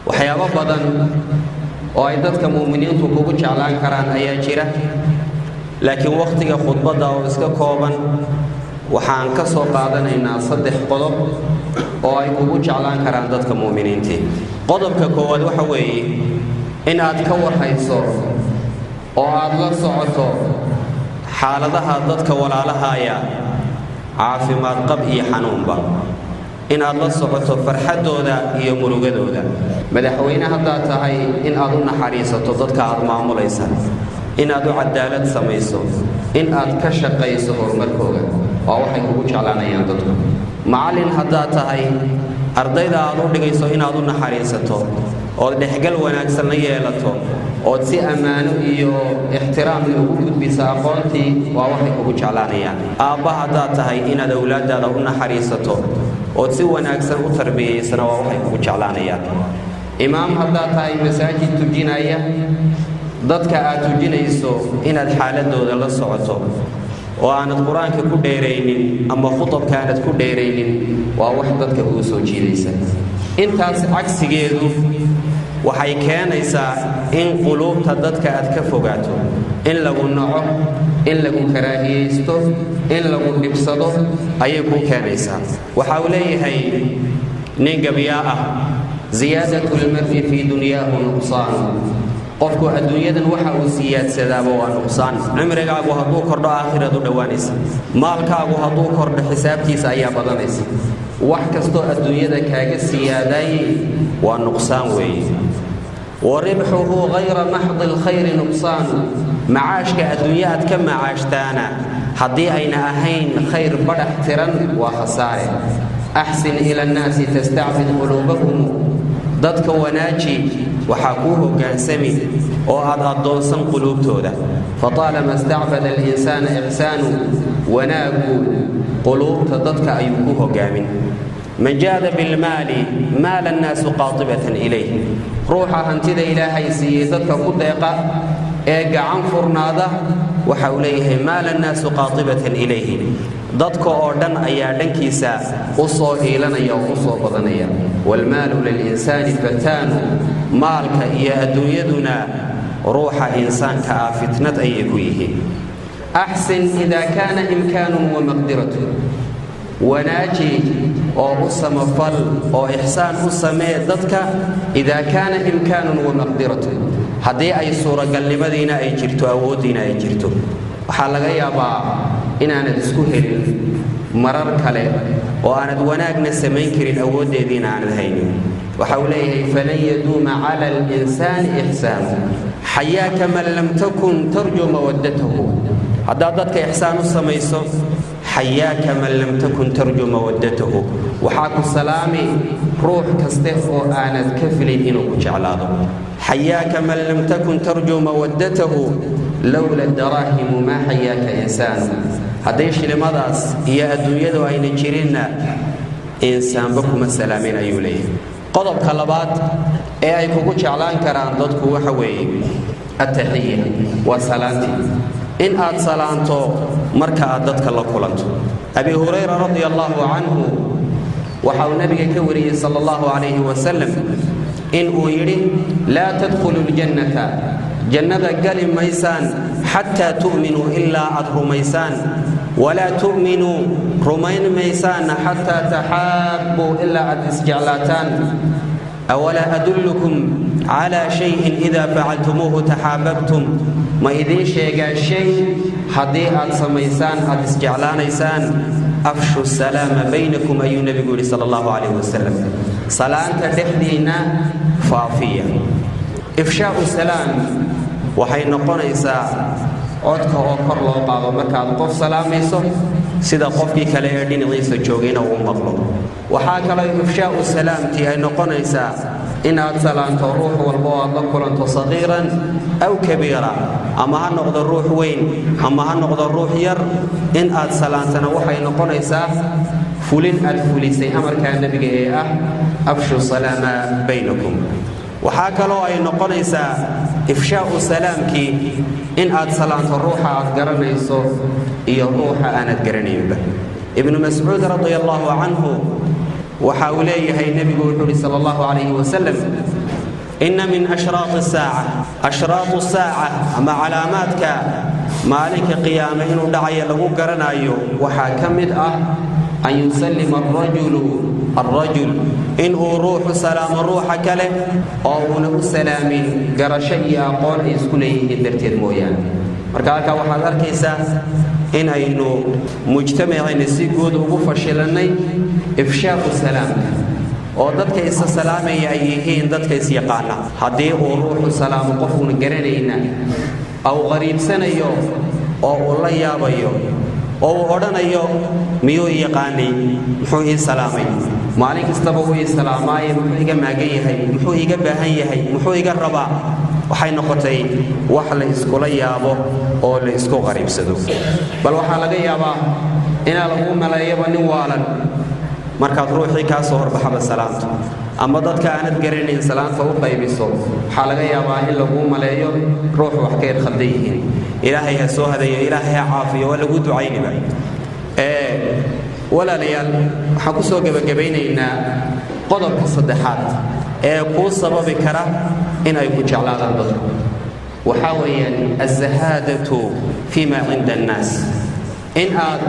Waxyaabo badan oo ay dadka mu'miniintu kugu jeclaan karaan ayaa jira, laakiin wakhtiga khudbadda oo iska kooban waxaan ka soo qaadanaynaa 3 qodob oo ay kugu jeclaan karaan dadka mu'miniintii. Qodobka koowaad waxa weeye in aad ka warhayso oo aad la socoto xaaladaha dadka walaalahaya, caafimaad qab iyo xanuunba, in aad la socoto farxaddooda iyo murugadooda. Madaxweyne haddaad tahay, in aad u naxariisato dadka aad maamulaysa, in aad u cadaalad samayso, in aad ka shaqayso horumarkooga, waa waxay kugu jeclaanayaan dadku. Macallin haddaad tahay, ardayda aad u dhigayso inaad u naxariisato ood dhexgal wanaagsan la yeelato ood si ammaano iyo ixtiraamle ugu gudbiso aqoontii, waa waxay kugu jeclaanayaan. Aabba haddaad tahay, inaad awlaaddaada u naxariisato ood si wanaagsan u tarbiyaysana, waa waxay kugu jeclaanayaan. Imaam haddaad tahay masaajid tujinaya, dadka aad tujinayso inaad xaaladooda la socoto oo aanad Qur-aanka ku dheeraynin ama khutabka aanad ku dheeraynin, waa wax dadka kuu soo jiidaysa. Intaas cagsigeedu waxay keenaysaa in quluubta dadka aad ka fogaato, in lagu naco, in lagu karaahiyaysto, in lagu dhibsado ayay kuu keenaysaa. Waxa uu leeyahay nin gabyaa ah: "Ziyaadatu lmar'i fii dunyaahu nuqsaan." Qofku adduunyadan waxa uu siyaadsadaaba waa nuqsaan. Cimrigaagu hadduu kordho, aakhiraad u dhowaanaysa. Maalkaagu hadduu kordho, xisaabtiisa ayaa badanaysa. Wax kastoo adduunyada kaaga siyaadaayey waa nuqsaan weeye. "Wa ribxuhu hayra maxdi lkhayri nuqsaanu." Macaashka adduunye aad ka macaashtaana haddii ayna ahayn khayr badhax tiran, waa khasaare. "Axsin ila annaasi tastacbid quluubahum." Dadka wanaaji, waxaa kuu hoggaansami oo aad addoonsan quluubtooda. "Fataalama istacbada alinsaana ixsaanu." Wanaaggu quluubta dadka ayuu ku hoggaamin. "Man jaada bilmaali maala annaasu qaatibatan ilayh." Ruuxa hantida Ilaahay siiyey dadka ku deeqa ee gacan furnaada, waxa uu leeyahay: "Maala annaasu qaatibatan ilayhi." Dadka oo dhan ayaa dhankiisa u soo iilanaya oo u soo badanaya. "Waalmaalu lilinsaani fataanu." Maalka iyo adduunyaduna ruuxa insaanka ah fitnad ayay ku yihiin. "Axsin idaa kaana imkaanun wa maqdiratu." Wanaaji oo u samafal oo ixsaan u samee dadka, "idaa kaana imkaanun wa maqdiratu", haddii ay suuragalnimadiina ay jirto, awooddiina ay jirto. Waxaa laga yaabaa inaanad isku helin marar kale oo aanad wanaagna samayn karin, awooddeediina aanad haynin. Waxa uu leeyahay: "Falan yaduuma cala alinsaani ixsaanu. Xayaaka man lam takun tarjuu mawaddatahu." Haddaad dadka ixsaan u samayso, "xayaaka man lam takun tarjuu mawaddatahu", waxaa ku salaami ruux kaste oo aanad ka filin inuu ku jeclaado. "Xayaaka man lam takun tarjuu mawaddatahu, lowla daraahimu maa xayaaka insaanu." Hadday shilimadaas iyo adduunyadu ayna jirinna, insaanba kuma salaamin, ayuu leeyahay. Qodobka labaad ee ay kugu jeclaan karaan dadku waxa weeye attaxiya, waa salaantii, in aad salaanto marka aad dadka la kulanto. Abi Hurayra radia allaahu canhu waxa uu nabiga ka wariyey sala allahu calayhi wasalam in uu yidhi: "Laa tadkhulu ljannata", jannada gali maysaan, "xataa tu'minuu", ilaa aad rumaysaan. "Walaa tu'minuu", rumayn maysaanna, "xataa taxaabbuu", ilaa aad isjeclaataan. "Awalaa adullukum calaa shayin idaa facaltumuuhu taxaababtum?" Ma idiin sheegaa shay haddii aad samaysaan aad isjeclaanaysaan? "Afshu salaama baynakum", ayuu nebigu yidhi sala allahu calayh wasalam, salaanta dhexdiinna faafiya. Ifshaau salaam waxay noqonaysaa codka oo kor loo qaado markaad qof salaamayso, sida qofkii kale ee dhinaciisa joogayna uu maqlo. Waxaa kaloo ifshaau salaamtii ay noqonaysaa inaad salaanto ruux walba oo aad la kulanto, saqiiran aw kabiira, ama ha noqdo ruux weyn ama ha noqdo ruux yar. In aad salaantana waxay noqonaysaa fulin aad fulisay amarkaa nebiga ee ah "afshu salaama baynakum". Waxaa kaloo ay noqonaysaa ifshaau salaamkii in aad salaanto ruuxa aad garanayso iyo ruuxa aanad garanaynba. Ibnu Mascuud radia allaahu canhu waxa uu leeyahay, nebigu wuxuu uhi sala allahu calayhi wasalam: Inna min ashraati saaca, ashraatu saaca ama calaamaadka maalinka qiyaame inuu dhacayo lagu garanayo waxaa ka mid ah an yusallima arajulu alrajul, inuu ruuxu salaamo ruuxa kale oo uuna u salaamin garasho iyo aqoon ay isku leeyihiin darteed mooyaane. Marka halkaa waxaad arkaysaa in aynu mujtamacayna si guud ugu fashilannay ifshaaqu salaamka, oo dadka isa salaamaya ay yihiin dadka isyaqaana. Haddii uu ruuxu salaamo qofuuna garanayna aw qariibsanayo oo uu la yaabayo oo uu odhanayo, "Miyuu i yaqaanay? Muxuu ii salaamay? Maalin kastaba wuu ii salaamaaye, muxuu iga maagan yahay? Muxuu iiga baahan yahay? Muxuu iga rabaa?" Waxay noqotay wax la iskula yaabo oo la isku qariibsado. Bal waxaa laga yaabaa inaa lagu maleeyaba nin waalan markaad ruuxii kaa soo horbaxaba salaamto, ama dadka aanad garanayn salaanta u qaybiso. Waxaa laga yaabaa in laguu maleeyo ruux wax ka yar khaldan yihiin. Ilaahay ha soo hadayo, Ilaahay ha caafiyo, waa lagu ducayniba. Walaalayaal, waxaan ku soo gebagabaynaynaa qodobka saddexaad ee kuu sababi kara in ay ku jeclaadaan dadku. Waxaa weeyaan azahaadatu fii ma cinda annaas, in aad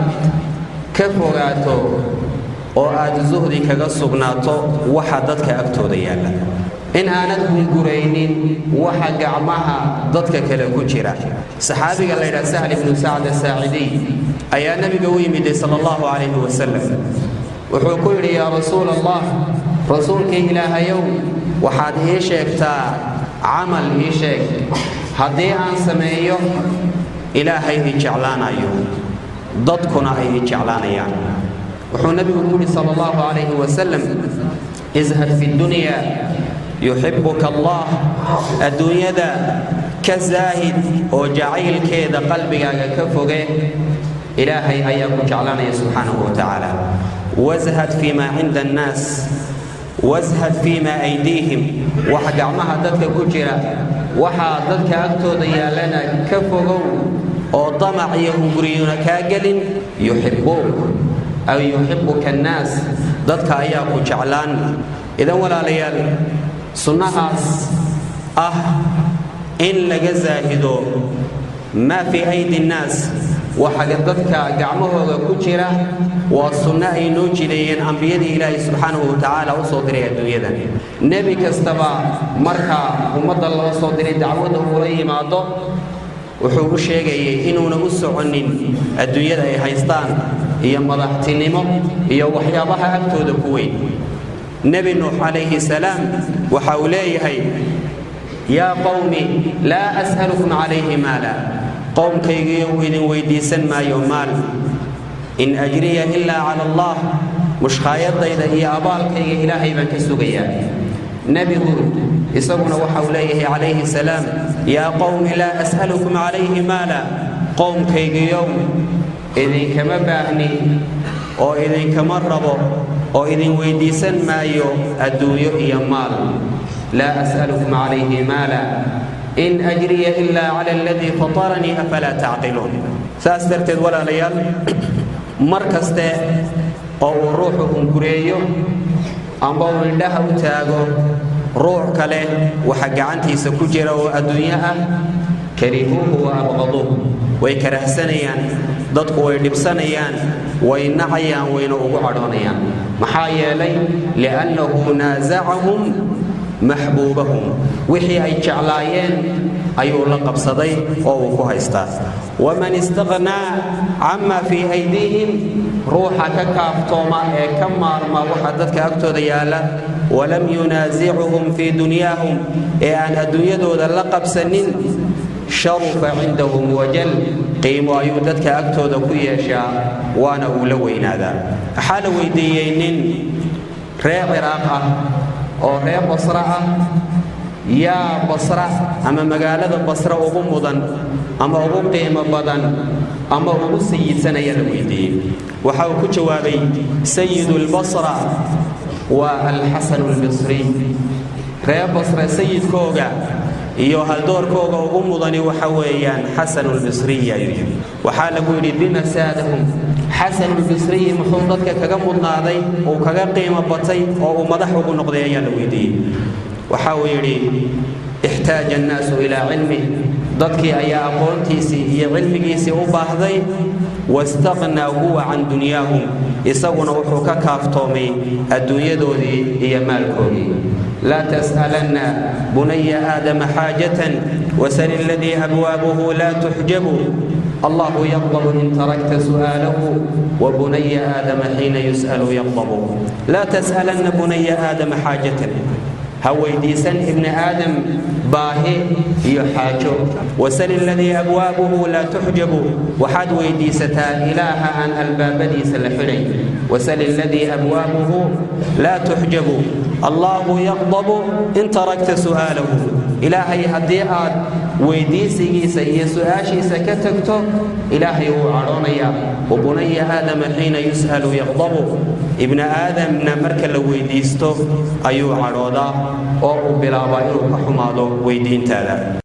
ka fogaato oo aad zuhdi kaga sugnaato waxa dadka agtooda yaalla, in aanad hunguraynin waxa gacmaha dadka kale ku jira. Saxaabiga la yidhaha Sahl ibnu Sacd Asaacidiy ayaa nebiga u yimiday sala allahu calayhi wasalam. Wuxuu ku yidhi: "Yaa Rasuul Allah, Rasuulkii Ilaahayow, waxaad ii sheegtaa camal, ii sheeg haddii aan sameeyo Ilaahay i jeclaanayo, dadkuna ay i jeclaanayaan." Wuxuu nebigu ku yidhi sala allahu calayhi wasalam: "Izhad fi dunya yuxibuka Allah." Adduunyada ka zaahid oo jacaylkeeda qalbigaaga ka foge, Ilaahay ayaa ku jeclaanaya subxaanahu wa tacaala. Washad fii maa cinda annaas, washad fii maa aydiihim, waxa gacmaha dadka ku jira, waxaa dadka agtooda yaallana ka fogow oo damac iyo hunguriyuna kaa gelin. Yuxibuuk aw yuxibuka annaas, dadka ayaa ku jeclaan. Idan walaalayaal, sunnahaas ah in laga zaahido maa fii aydi nnaas, waxa dadka gacmahooda ku jira, waa sunno ay noo jideeyeen ambiyadii Ilaahay subxaanahu wa tacaala u soo diray adduunyadan. Nebi kastaba marka ummadda loo soo diray dacwadda uula yimaado, wuxuu u sheegayay inuuna u soconin adduunyada ay haystaan iyo madaxtinimo iyo waxyaabaha agtooda ku weyn. Nebi Nuux calayhi salaam waxa uu leeyahay: "Yaa qowmi, laa as'alukum calayhi maala." Qowmkaygiyo, idin weydiisan maayo maal. "In ajriya ilaa cala Allah." Mushqaayadayda iyo abaalkayga Ilaahay baan ka sugayaa. Nebi Huud isaguna waxa uu leeyahay calayhi salaam: "Yaa qowmi, laa as'alukum calayhi maala." Qowmkaygiyow, idinkama baahni oo idinkama rabo oo idin weydiisan maayo adduunyo iyo maal. "Laa as'alukum calayhi maala, in ajriya ilaa cala aladii fataranii, afalaa tacqiluun?" Saas darteed walaalayaal, mar kaste oo uu ruuxu hungureeyo amba uu indhaha u taago ruux kale waxa gacantiisa ku jira oo adduunyo ah, karihuuhu wa abqaduuh, way karahsanayaan dadku, way dhibsanayaan, way nacayaan, wayna ugu cadhoonayaan. Maxaa yeelay? Liannahu naasacahum maxbuubahum, wixii ay jeclaayeen ayuu la qabsaday oo uu ku haystaa. Waman istaqnaa cama fii aydiihim, ruuxa ka kaaftooma ee ka maarma waxa dadka agtooda yaalla, walam yunaasicuhum fii dunyaahum, ee aan adduunyadooda la qabsanin, sharufa cindahum wajal, qiimo ayuu dadka agtooda ku yeeshaa, waana uu la weynaadaa. Waxaa la weydiiyey nin reer Ciraaq ah oo reer Basra ah: yaa Basra ama magaalada Basra ugu mudan ama ugu qiimo badan ama ugu sayidsan ayaa la weydiiyey. Waxa uu ku jawaabay: "Sayidu lbasra waa Alxasanu Albasriy." Reer Basra sayidkooga iyo haldoorkooga ugu mudani waxa weeyaan Xasanu Lbasriy ayuu yidhi. Waxaa lagu yidhi: "Bima saadahum Xasanulbasriyi? Muxuu dadka kaga mudnaaday, uu kaga qiimo batay oo uu madax ugu noqday?" ayaa la weydiiyey. Waxa uu yidhi: ixtaaja annaasu ilaa cilmih, dadkii ayaa aqoontiisii iyo cilmigiisii u baahday. Wastaqnaa huwa can dunyaahum, isaguna wuxuu ka kaaftoomay adduunyadoodii iyo maalkoodii. Laa tas'alanna bunaya aadama xaajatan, wasal aladii abwaabuhu laa tuxjabu. Allahu yaqdabu in tarakta su'aalahu, wabunaya aadama xiina yus'alu yaqdabu. Laa tas'alanna bunaya aadama xaajatan, ha weydiisan ibni aadam baahi iyo xaajo. Wasal aladii abwaabuhu laa tuxjabu, waxaad weydiisataa ilaaha aan albaabadiisa la xidhayn. Wasal aladii abwaabuhu laa tuxjabu. Allaahu yaqdabu in tarakta su'aalahu, ilaahay haddii aad weydiisigiisa iyo su-aashiisa ka tagto, ilaahay wuu cadhoonayaa. Wabunaya aadama xiina yus'alu yaqdabu, ibni aadamna marka la weydiisto ayuu cadhoodaa oo uu bilaabaa inuu ka xumaado weydiintaada.